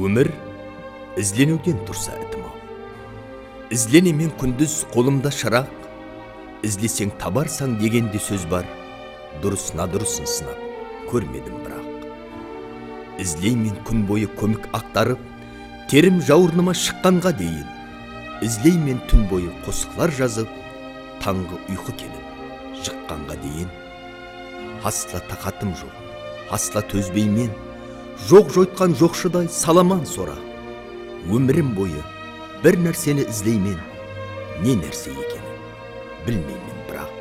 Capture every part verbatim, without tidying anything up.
Ómir izleniwden tursa itimal. Izlenemen kúndiz qolımda shıraq, izleseń tabarsań degen de sóz bar, durıs-nadurısın sınap kórmedim biraq. Izleymen kún boyı kómik aqtarıp, terim jawırnıma shıqqanǵa deyin. Izleymen tún boyı qosıqlar jazıp, tańǵı uyqı kelip, jıqqanǵa deyin. Hasla taqatım joq, hasla tózbeymen. Joq joytqan joqshıday salaman soraq. Ómirim boyı bir nárseni izleymen. Ne nárse ekenin bilmeymen biraq.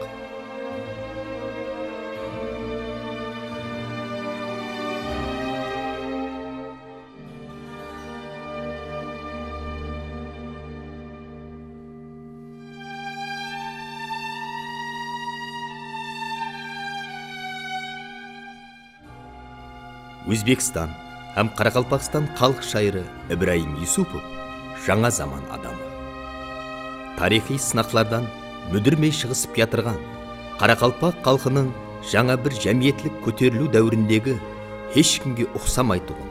Ózbekstan hám Qaraqalpaqstan xalıq shayırı Ibrayım Yusupov jańa zaman adamı. Tariyxıy sınaqlardan múdirmey shıǵısıp kiyatırǵan qaraqalpaq xalqınıń jańa bir jámiyetlik kóteriliw dáwirindegi hesh kimge uqsamaytuǵın,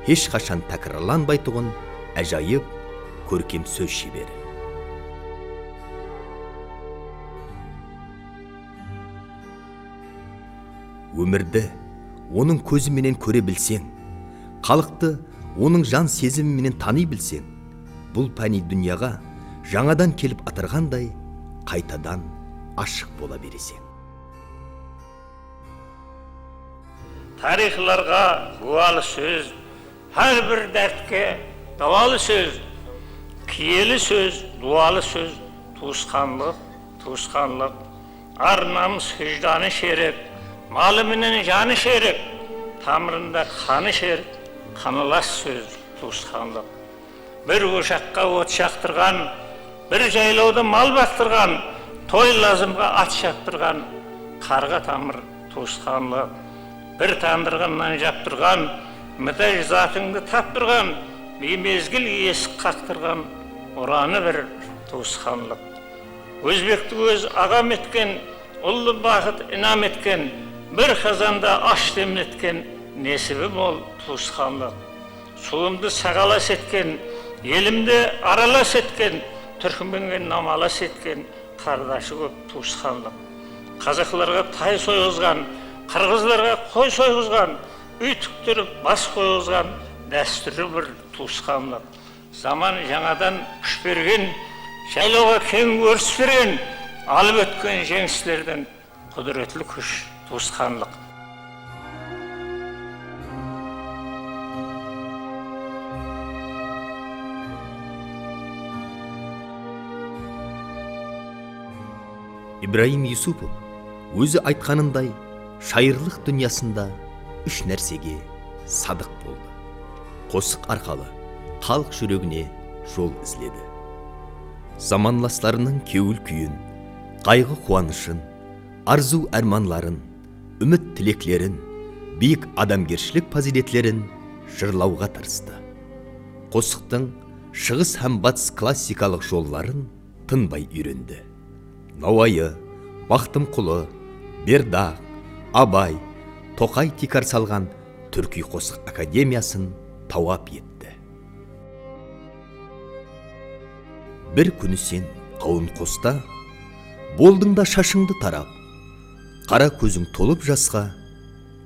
hesh qashan tákirarlanbaytuǵın ájayıp kórkem sóz sheberi. Ómirdi onıń kózi menen kóre bilseń, xalıqtı onıń jan sezimi menen tanıy bilseń, bul pániy dúnyaǵa jańadan kelip atırǵanday qaytadan ashıq bola bereseń. Tariyxlarǵa gúwalı sóz, hár bir dártke dawalı sóz, kiyeli sóz, duwalı sóz, tuwısqanlıq, tuwısqanlıq. Ar-namıs, hújdanı sherik, malı menen janı sherik, tamırında qanı sherik, qanalas sóz, tuwısqanlıq. Bir oshaqqa ot jaqtırǵan, bir jaylawda mal baqtırǵan, toy lazımǵa at shaptırǵan, qarǵa tamır tuwısqanlıq. Bir tandırǵa nan japtırǵan, mútáj zatıńdı taptırǵan, biymezgil esik qaqtırǵan, uranı bir tuwısqanlıq. Ózbekti óz aǵam etken, ullı baxıt inam etken, bir qazanda ash demletken, nesibi mol tuwısqanlıq. Suwımdı saǵalas etken, elimdi aralas etken, túrkimenge namalas etken, qardası kóp tuwısqanlıq. Qazaqlarǵa tay soyǵızǵan, qırǵızlarǵa qoy soyǵızǵan, úy tiktirip bas qoyǵızǵan, dástúri bir tuwısqanlıq. Zaman jańadan kúsh bergen, jaylawǵa keń óris bergen, alıp ótken jeńislerden qúdiretli kúsh tuwısqanlıq. Ibrayım Yusupov ózi aytqanınday, shayırlıq dúnyasında úsh nársege sadıq boldı. Qosıq arqalı xalıq júregine jol izledi. Zamanlaslarınıń kewil kúyin, qayǵı-quwanıshın, arzıw-ármanların, úmit-tileklerin, biyik adamgershilik pazıyletlerin jırlawǵa tırıstı. Qosıqtıń Shıǵıs hám Batıs klassikalıq jolların tınbay úyrendi. Nawayı, Maqtımqulı, Berdaq, Abay, Toqay tiykar salǵan Túrkiy qosıq akademiyasın tawap etti. Bir kúni sen qawın qosta, boldıń da shashıńdı tarap, qara kóziń tolıp jasqa,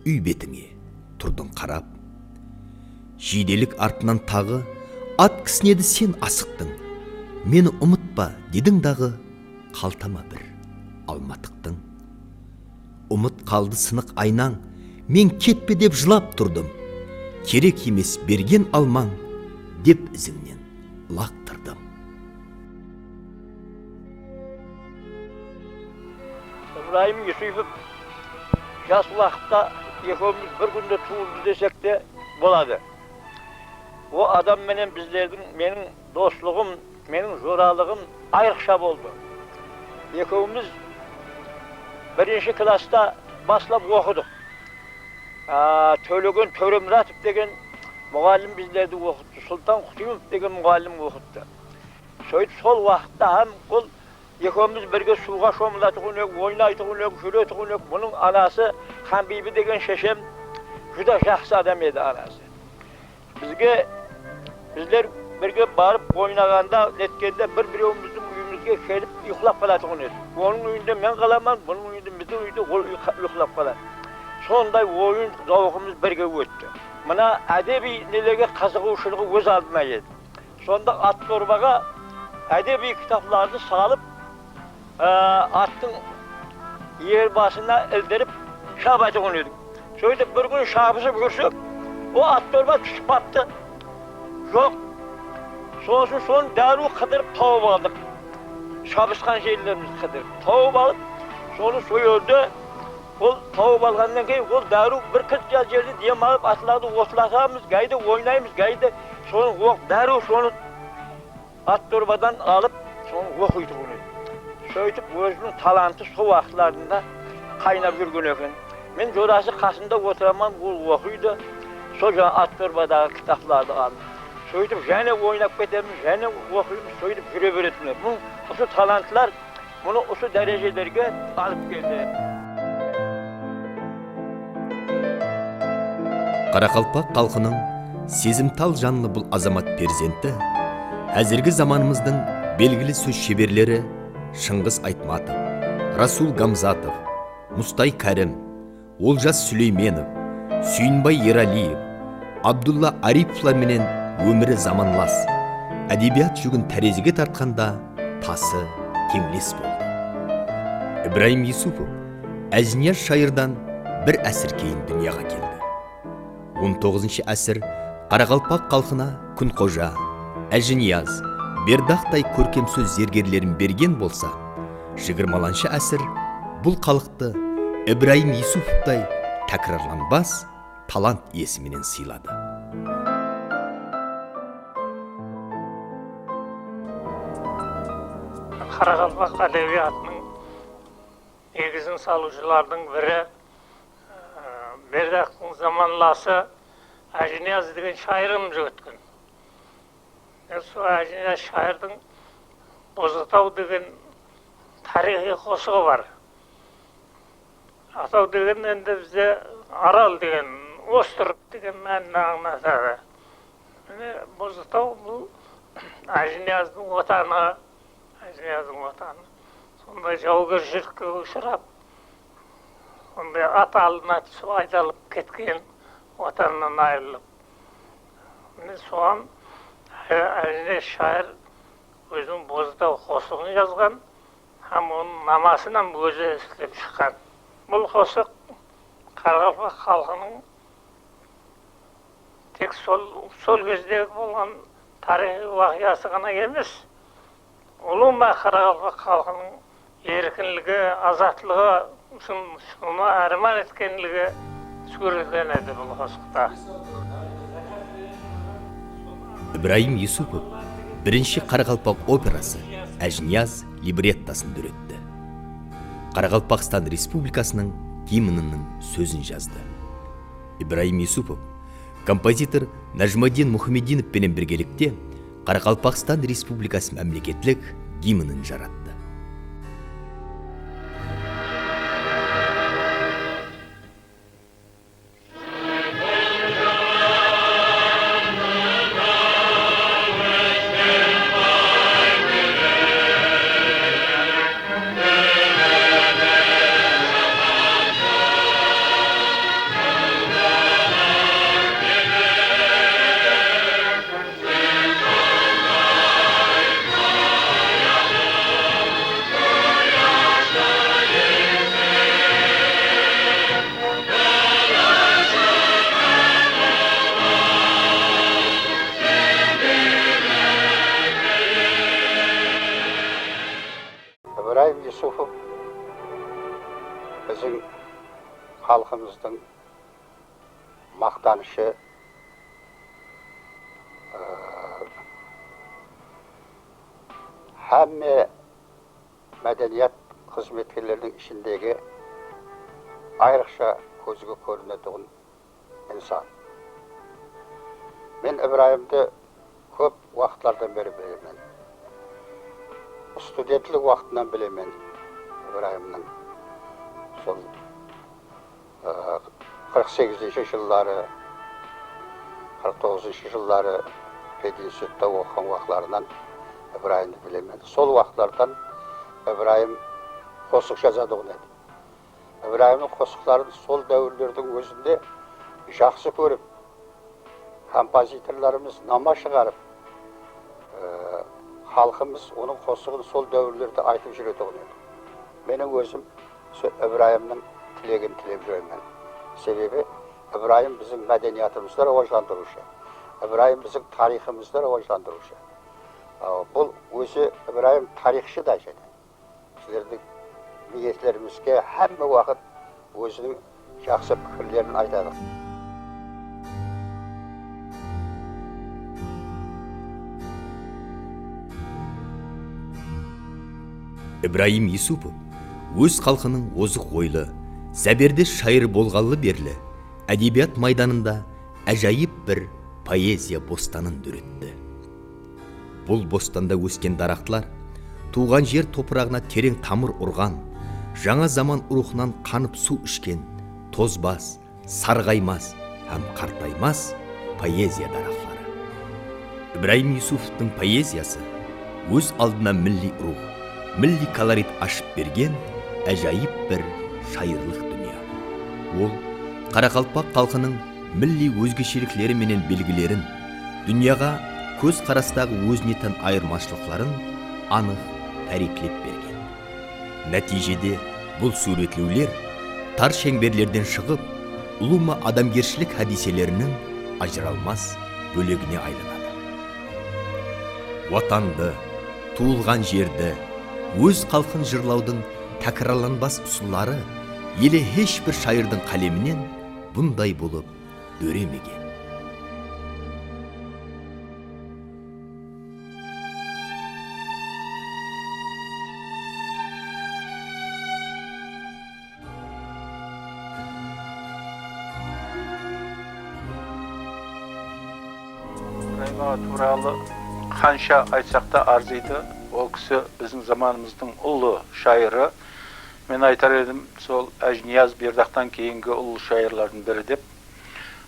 úy betińe turdıń qarap. Jiydelik artınan taǵı at kisinedi sen asıqtıń. Meni umıtpa dediń daǵı, qaltama bir alma tıqtıń. Umıt qaldı sınıq aynań, men ketpe dep jılap turdım. Kerek emes bergen almań, dep izińnen ılaqtırdım. Ibrayım Yusupov jas waqıtta ekewimiz bir kúnde tuwıldı desek te boladı. O adam menen bizlerdiń, meniń doslıǵım, meniń joralıǵım ayrıqsha boldı. Ekewimiz birinshi klassta baslap oqıdıq. A, Tólegen Tóremuratov degen muǵallim bizlerdi oqıttı, Sultan Qutımov degen muǵallim oqıttı. Sóytip sol waqıtta hám bul ekewimiz birge suwǵa shomılatuǵın edik, oynaytuǵın edik, júretuǵın edik. Bunıń anası Xanbiybi degen sheshem júdá jaqsı adam edi, anası. Bizge Bizler birge barıp oynaǵanda, netkende bir-birewimizdiń úyimizge kelip uyıqlap qalatuǵın edi. Onıń úyinde men qalaman, bunıń úyinde, biziń úyde ol uyqa-, uyıqlap qaladı. Sonday oyın zawıǵımız birge ótti. Mına ádebiy nelerge qızıǵıwshılıǵı óz aldına edi. Sonda at dorbaǵa ádebiy kitaplardı salıp, á, attıń er basına ildirip shabatuǵın edik. Sóytip bir kún shabısıp júrsek, o at dorba túsip qaptı. Joq. Sosın sonı dárriw qıdırıp tawıp aldıq. Shabısqan jerlerimizdi qıdırıp tawıp alıp, sonı sol jerde ol tawıp alǵannan keyin ol dárriw bir qız jerde dem alıp, atlardı otlatamız, gayda oynaymız, gayda sonı oq-, dárriw sonı at dorbadan alıp, sonı oqıytuǵın edi. Sóytip, óziniń talantı sol waqıtlarında qaynap júrgen eken. Men jorası qasında otıraman, ol oqıydı. Sol jańa at dorbadaǵı kitaplardı alıp. Sóytip, jáne oynap ketemiz, jáne oqıymız, sóytip júre beretuǵın edi. Bunıń usı talantlar bunı usı dárejelerge alıp keldi. Qaraqalpaq xalqınıń sezimtal janlı bul azamat perzenti házirgi zamanımızdıń belgili sóz sheberleri Shıńǵıs Aytmatov, Rasul Gamzatov, Mustay Kárim, Oljas Súleymenov, Súyinbay Eraliyev, Abdulla Aripovlar menen ómiri zamanlas, ádebiyat júgin tárezige tartqanda tası teńles boldı. Ibrayım Yusupov Ájiniyaz shayırdan bir ásir keyin dúnyaǵa keldi. On toǵızınshı ásir qaraqalpaq xalqına Kúnxoja, Ájiniyaz, Berdaqtay kórkem sóz zergerlerin bergen bolsa, jigirmalanshı ásir bul xalıq Ibrayım Yusupovtay tákirarlanbas talant iyesi menen sıyladı. Qaraqalpaq ádebiyatınıń negizin salıwshılardıń biri, e, Berdaqtıń zamanlası Ájiniyaz degen shayırımız ótken. E, sol Ájiniyaz shayırdıń Bozataw degen tariyxıy qosıǵı bar. Ataw degen endi bizde Aral degen, ostrov degen mánini ańlatadı. Mine, Bozataw bul Ájiniyazdıń watanı, Ájiniyazdıń watanı. Sonday jawgershilikke ushırap, sonday at aldına túsip aydalıp ketken, watanınan ayırılıp. Mine, soǵan Ájiniyaz shayır óziniń Bozataw qosıǵın jazǵan hám onıń namasın hám ózi islep shıqqan. Bul qosıq qaraqalpaq xalqınıń tek sol, sol gezdegi bolǵan tariyxıy waqıyası ǵana emes, ulıwma qaraqalpaq xalqınıń erkinligi, azatlıǵı ushın shıǵıwına árman etkenligi súwretlenedi bul qosıqta. Ibrayım Yusupov birinshi qaraqalpaq operası Ájiniyaz librettasın dóretti. Qaraqalpaqstan Respublikasınıń gimniniń sózin jazdı. Ibrayım Yusupov kompozitor Najmaddin Muhammedinov penen birgelikte Qaraqalpaqstan Respublikası mámleketlik gimnin jarattı. Ibrayım Yusupov biziń xalqımızdıń maqtanıshı, hámme mádeniyat xızmetkerleriniń ishindegi ayrıqsha kózge kórinetuǵın insan. Men Ibrayımdı kóp waqıtlardan beri bilemen. Studentlik waqtınan bilemen Ibrayımnıń. Sol, ı, qırq segizinshi jılları, qırq toǵızınshı jılları Pedinstitutta oqıǵan waqıtlarınan Ibrayımdı bilemen. Sol waqıtlardan Ibrayım qosıq jazatuǵın edi. Ibrayımnıń qosıqların sol dáwirlerdiń ózinde jaqsı kórip, kompozitorlarımız nama shıǵarıp, e, xalqımız onıń qosıǵın sol dáwirlerde aytıp júretuǵın edi. Meniń ózim sol Ibrayımnıń tilegin tilep júremen. Sebebi Ibrayım biziń mádeniyatımızdı rawajlandırıwshı, Ibrayım biziń tariyxımızdı rawajlandırıwshı. A, bul ózi Ibrayım tariyxshı da jáne. Sizlerdiń miynetlerimizge hámme waqıt óziniń jaqsı pikirlerin aytadı. Ibrayım Yusupov óz xalqınıń ozıq oylı, záberdes shayırı bolǵanlı berli, ádebiyat maydanında ájayıp bir poeziya bostanın dóretti. Bul bostanda ósken daraqtlar tuwǵan jer topıraǵına tereń tamır urǵan, jańa zaman ruwxınan qanıp suw ishken, tozbas, sarǵaymas hám qartaymas poeziya daraqları. Ibrayım Yusupovtıń poeziyası óz aldına milliy ruwx, milliy kolorit ashıp bergen ájayıp bir shayırlıq dúnya. Ol qaraqalpaq xalqınıń milliy ózgeshelikleri menen belgilerin, dúnyaǵa kóz qarastaǵı ózine tán ayırmashılıqların anıq táriyplep bergen. Nátiyjede bul súwretlewler tar sheńberlerden shıǵıp, ulıwma adamgershilik hádiyseleriniń ajıralmas bólegine aylanadı. Watandı, tuwılǵan jerdi, óz xalqın jırlawdıń tákirarlanbas usılları ele hesh bir shayırdıń qáleminen bunday bolıp dóremegen. Ibrayım aǵa tuwralı qansha aytsaq ta arzıydı. Ol kisi biziń zamanımızdıń ullı shayırı. Men aytar edim, sol Ájiniyaz Berdaqtan keyingi ullı shayırlardıń biri dep.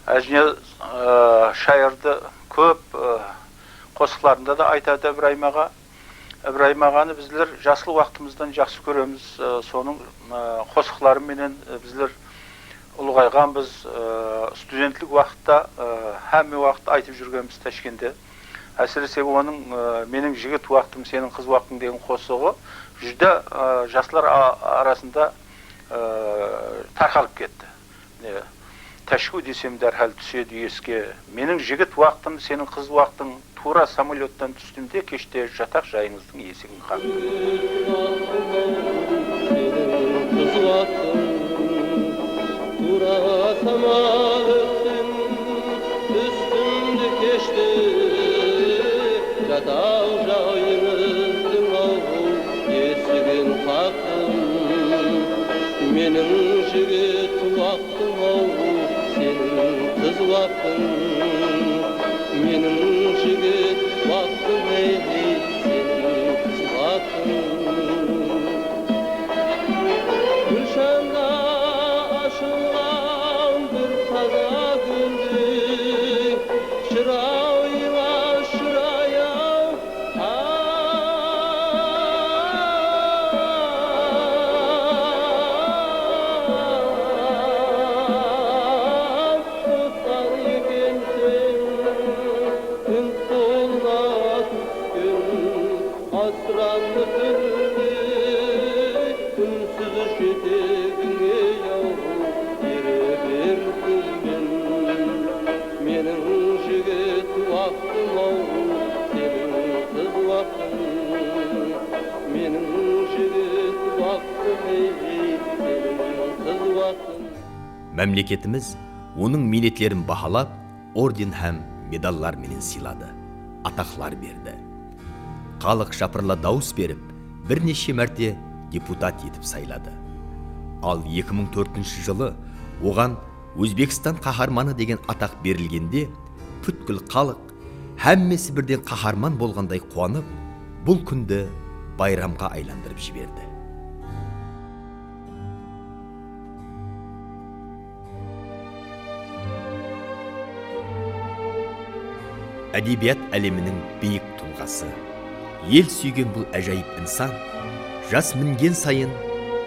Ájiniyaz, ı, shayırdı kóp, ı, qosıqlarında da aytadı Ibrayım aǵa. Ibrayım aǵanı bizler jaslı waqtımızdan jaqsı kóremiz. I, sonıń, ı, qosıqları menen, ı, bizler ulǵayǵanbız. I, studentlik waqıtta, ı, hámme waqıt aytıp júrgenbiz Tashkentte. Ásirese onıń, ı, Meniń jigit waqtım, seniń qız waqtıń degen qosıǵı júdá, ı, jaslar a-, arasında, ı, tarqalıp ketti. Mine, Tashku desem dárhál túsedi eske. Meniń jigit waqtım, seniń qız waqtıń, tuwra samolyottan tústim de, keshte jataq jayıńızdıń esigin qaqtım. Tuwra samolyottan tústim de, keshte jataq jayıńızdıń-aw esigin qaqtım. Meniń jigit waqtım Waqtım-aw, seniń qız waqtıń, meniń jigit waqtım, ey, seniń qız waqtıń. Gúlshanda ashılǵan bir taza gúldey, shırawıńa shıray-aw, Asranlı túnde únsiz jetegińe-aw, ere berdim men. Meniń jigit waqtım-aw, seniń qız waqtıń. Meniń jigit waqtım, ey, seniń qız waqtıń. Mámleketimiz onıń miynetlerin bahalap, orden hám medallar menen sıyladı, ataqlar berdi. Xalıq japırıla dawıs berip, bir neshe márte deputat etip sayladı. Al, eki mıń tórtinshi jılı oǵan Ózbekstan Qaharmanı degen ataq berilgende, pútkil xalıq, hámmesi birden qaharman bolǵanday quwanıp, bul kúndi bayramǵa aylandırıp jiberdi. Ádebiyat áleminiń biyik tulǵası, el súygen bul ájayıp insan jas mingen sayın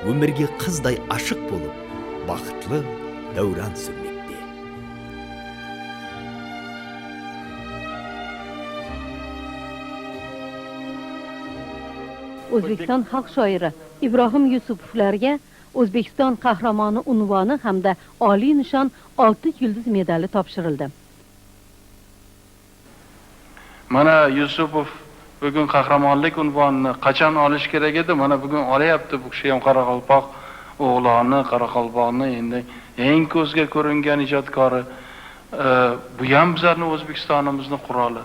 ómirge qızday ashıq bolıp, baxıtlı dáwran súrmekte. Ózbekston xalq shoiri Ibrohim Yusupovlarga Ózbekston Qahramoni unvoni hamda oliy nishon Oltin yulduz medali topshirildi. Mana, Yusupov búgin qahramonlik unvonini qachon olish kerak edi, mana, búgin olyapti. Bu kishi ham qoraqalpoq o'g'loni, qoraqalpoqni endi eng ko'zga ko'ringan ijodkori. E, bu ham bizlarni, O'zbekistonimizni quroli.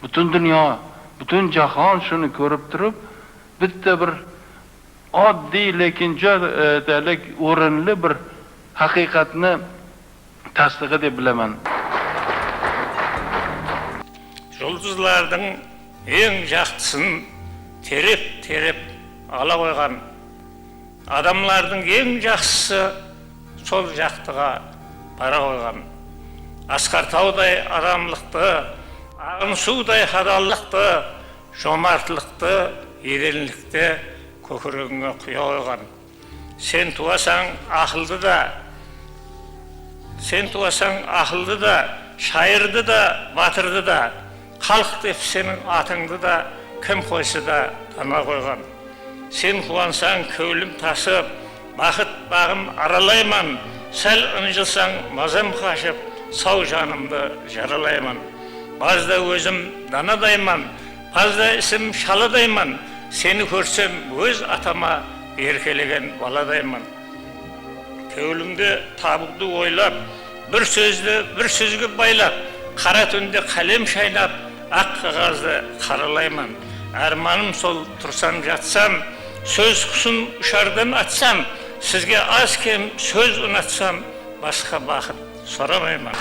Butun dunyo, butun jahon shuni ko'rib turib, bitta bir oddiy, lekin juda, e, o'rinli bir haqiqatni tasdig'i deb bilaman. Juldızlardıń eń jaqtısın terep-terep ala qoyǵan, adamlardıń eń jaqsısı sol jaqtıǵa bara qoyǵan. Asqar tawday adamlıqtı, aǵın suwday hadallıqtı, jomartlıqtı, erenlikti kókiregińe quya qoyǵan. Sen tuwasań aqıldı da, sen tuwasań aqıldı da, shayırdı da, batırdı da, xalıq dep seniń atıńdı da kim qoysa da dana qoyǵan. Sen quwansań, kewlim tasıp, baxıt baǵın aralayman, sál ınjılsań, mazam qashıp, saw janımdı jaralayman. Bazda ózim danadayman, bazda isim shaladayman, seni kórsem, óz atama erkelegen baladayman. Kewlimde tabıwdı oylap, bir sózdi bir sózge baylap, qara túnde qálem shaynap, aq qaǵazdı qaralayman. Ármanım sol, tursam, jatsam, sóz qusın ushardan atsam, sizge az-kem sóz unatsam, basqa baxıt soramayman.